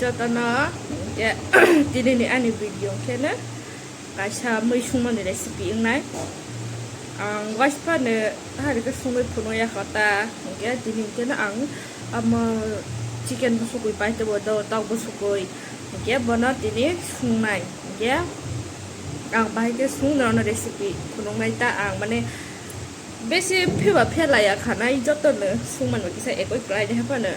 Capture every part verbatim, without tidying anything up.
Jotono, hwnkhe, tinini ani video khe no kaisa mui sungmani recipe wngnai. Ang waisa phano hari khe sungwi phunukya kho ta, hwnkhe tini hwnkhe no ang amo chicken bo sukwi pai teibo do, tok bo sukwi, hwnkhe bono tini sungnai, hwnkhe ang bahai khe sung norokno recipe phunuknai ta, ang mane besi pheba pherlaiya khanai, jotono sungmani kisa ekoi kwlai de haphano.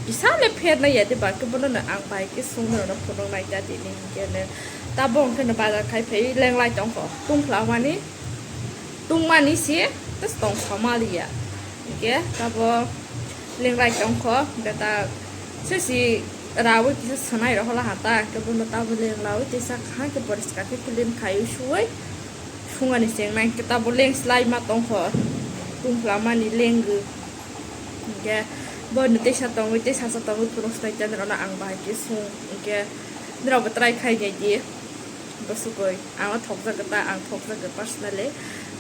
Kisa le phernai ya de ba khe bono no ang bahai khe sung norokno phunuknai ta tini hwnkhe no. Tabok hwnkhe no bazar khai phai lenglai tongkho, tungphla mani, tungmani se, tas tong somaliya. Hwnkhe tabok lenglai tongkho, hwnkhe ta sesi rawi kisa swnai rok hola hata, hwnkhe bono tabok lenglawi tesa kaham khe poriskar khe clean khaiwi suwi. Sungani chengnai hwnkhe tabok lengslai ma tongkho, tungphla mani lengwi. Hwnkhe bono tesa tongwi, tesa sa tongwi phunuk snai ta norokno ang bahai khe sung, hwnkhe norokbo try khai nai di. Bwswkgwi ang thokjagwi ta, ang thokjagwi personally.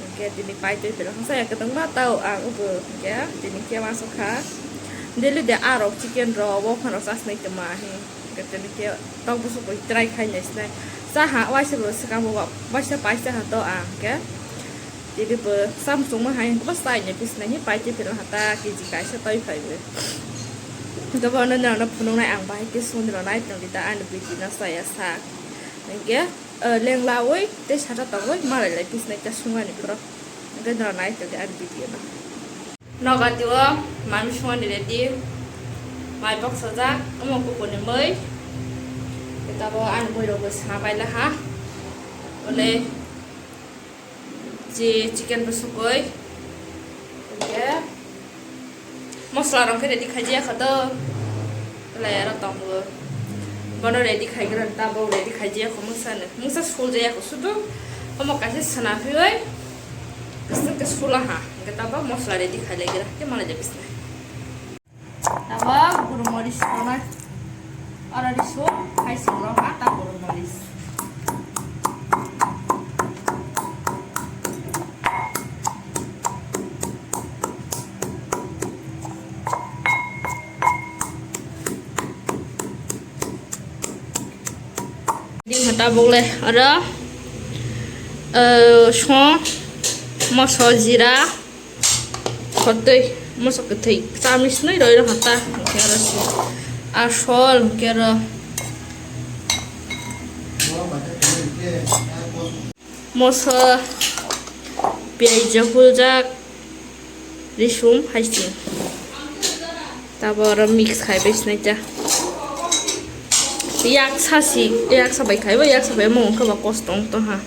Hwnkhe tini paitwi belai hwnsa ya kwdwngma tao ang ubo hwnkhe tini khe uansukha. Daily de arok chicken rok, o phan rok chasnai tongma hi. Hwnkhe tini khe tok bwswkgwi try khai nai sinai. Cha ha, waisa bo swkang bo waisa pai cha ha to ang hwnkhe. Tini bo samsung ma hai hwnkhe bo chai nai bisnai hi paitwi belai hata K G kaisa toi phai bo. Hwnkhe bono norokno phunuknai ang bahai khe sung norok nai tongdi ta ani video no chaya sak. Hwnkhe, eh, lenglawi tei sata tongwi malai lai bisnai ta sungani borok. Hwnkhe norok nai tongdi ani video no. Nogati o mami sungani ready. Mai boksajak, omo kukurni mui. Tei tabok ani mui rokbo sana paila ha. Ole, je chicken bo sukoi. Hwnkhe, mosla rok khe ready khaijaya kho do. Belai aro tongo. Bono ready khaigra, tabok ready khaijaya kho mungsa no. Mungsa suljaya kho sudu. Omo kaisa sona phioi. Kisik khe sula ha. Hwnkhe tabok mosla ready khailaigra. Khe malai ja bisna. Tabok guru moris tongnai. Oro risu hai sing rok ha ta guru moris. Ding hata bokle aro, eh, song, moso, jira, khotoi, moso kwthwi, chami swnwi roi rw hata, hwnkhe aro si, asol, hwnkhe aro. Moso piyaj huljak risum hai se. Tabok oro mix khai bai sinai ta. Yaksa si, yaksa bai khai bo, yaksa bai omo wngkha ba kosto wng tong ha.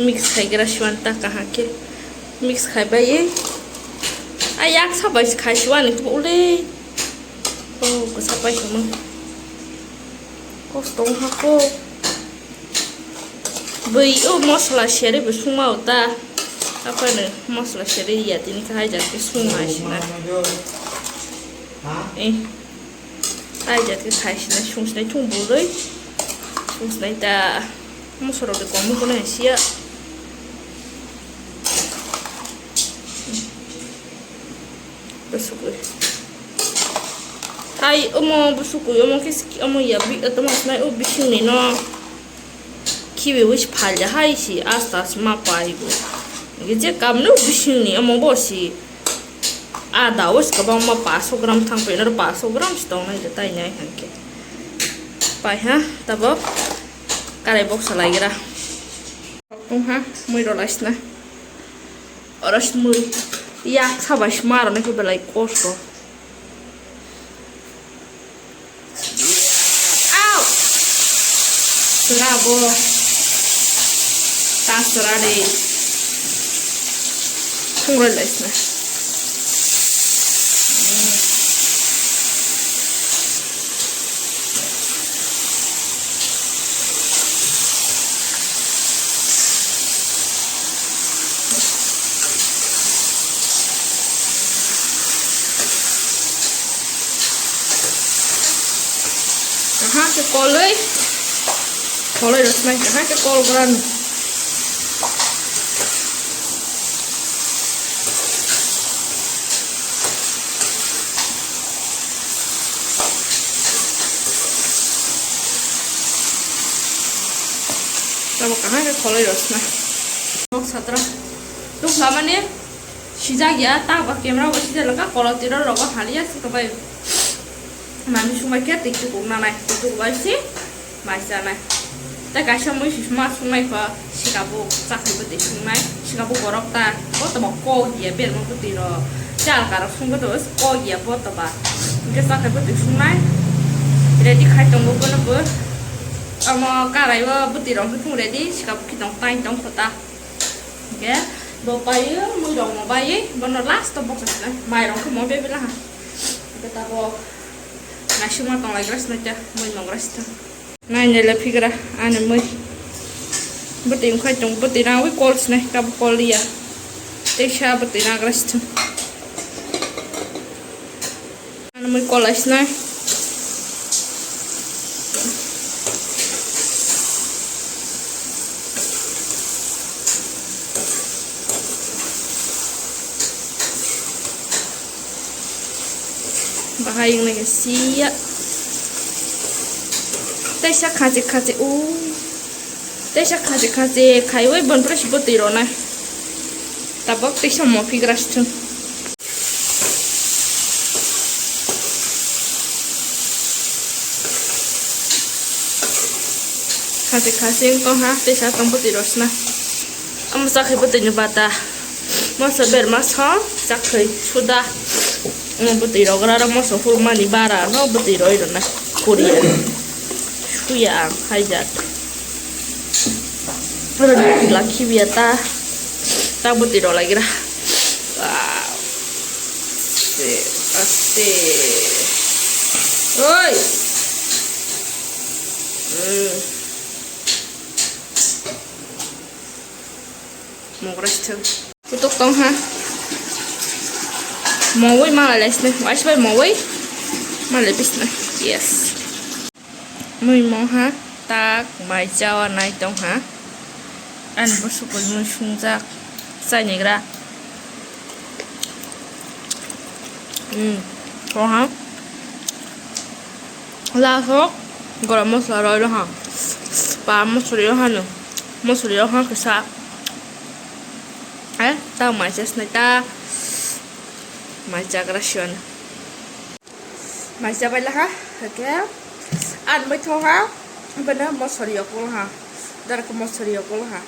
Mix khai gra siwan ta kaham khe mix khai bai. A yaksa bai khai siwan ni ule. Oh, kwsa pai kama. Kosto wng ha ko. Bui o mosla seri bo sungma o ta. Aphano mosla seri ya tini khe hai jat khe sung hai sina. Eh. Hai jat khe khai sina sung sinai thung burui. Sung sinai ta. Mosla rok de komu kono hai sia. Bwswkwi. Hai, omo bwswkwi, omo khe siki-, omo ya bi-, omo sinai o bisingni no khibiwi se phalya hai se, asta se ma paibo. Hwnkhe je kamno bisingni omo bo se, ada o se kwbangma paso gram thang painai, paso gram se tongnai je tainai hwnkhe. Pai ha, tabok karai boksa laigra. Tong ha, mui rw lai sina. Oro se mui yak sabai se ma rwna khe belai kosto. Au! Sera bo. Ta sera de. Thung rw lai sina. Kaham khe kolwi, kolwi rwsnai, kaham khe kol gra no. Tamo kaham khe kolwi rwsnai. Kok satra. Tuk lamani sijak ya, tak ba camera bo sijak laka, kolotiro rogo haliya, sikabai. Mami sumai khe twi tukuk nanai, twi tukuk bai si mai chanai. Tei kaisa mui sisma sungnai kho, sikabo chakhai bwtwi sungnai, sikabo borok ta, bo tamo kok ya berma bwtwi rok, chal karok sungwi tong kok ya bo toba. Hwnkhe chakhai bwtwi sungnai, ready khai tongo bono bo. Omo karai o bwtwi rok wngkhe thung ready, sikabo khitong tai tong kho ta. Hwnkhe bo paiwi mui rok mo baiwi bono last o boksa sinai, mai rok khe mo bebela ha. Hwnkhe tabok naisingma tong lai gra sinai ta, mui mo gra sithang. Nainai le phigra ani mui. Bwtwi wngkhai tong, bwtwi rangwi kol sinai, kabo kol ya. Teisa bwtwi ragra sithang. Ani mui kol lai sinai. Bahai wng nai khe siya. Teisa khachi khachi o. Teisa khachi khachi khaiwi bon pura si bwtwi rwnai. Tabok teisa mo phigra sithung. Khachi khachi wng tong ha, teisa tong bwtwi rosna. Omo chakhai bwtwi ni bata. Moso berma so chakhai suda. Omo bwtwi rogra ro moso hurmani bara no bwtwi roi rona. Kuri. Suya ang haijat. Lakhi biya ta. Ta bwtwi rok lagira. Wow. Aste, aste. Oi. Mm. Mogra sithang. Kutuk tong ha. Mowoi malai lai sini. Wais bai mowoi. Malai bisna. Yes. Mui mongha tak mai chawa nai tongha. Ani bwswk mui sungjak chainigra. Hmm. Tongha. Last o gorom masala roi roha. Pa masuri roha no. Masuri roha kisa. Eh, tak mai chasnai ta. Mai chagra siwan. Mai chabai laha, hake. An mai thoha, bana mosori okol ha. Dara ko mosori okol ha.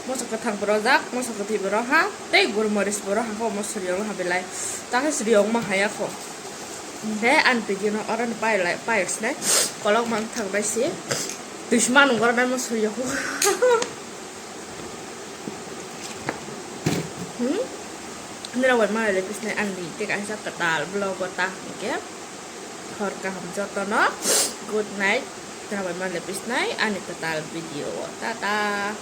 Moso kwthang borojak, moso kwthwi boro ha. Tei gurmoris boro ha ko mosori okol ha belai. Takhe sori okma haya ko. Be an video no oran pai lai, pai sne. Kolok mang thang bai si. Dushman ungor bai mosori okol. Hmm? Nira bai mara le pisnai ang di te kaisa kwtal vlog o ta hwnkhe. Hor kaham jotono. Good night. Nira bai mara le pisnai ani kwtal video o. Tata.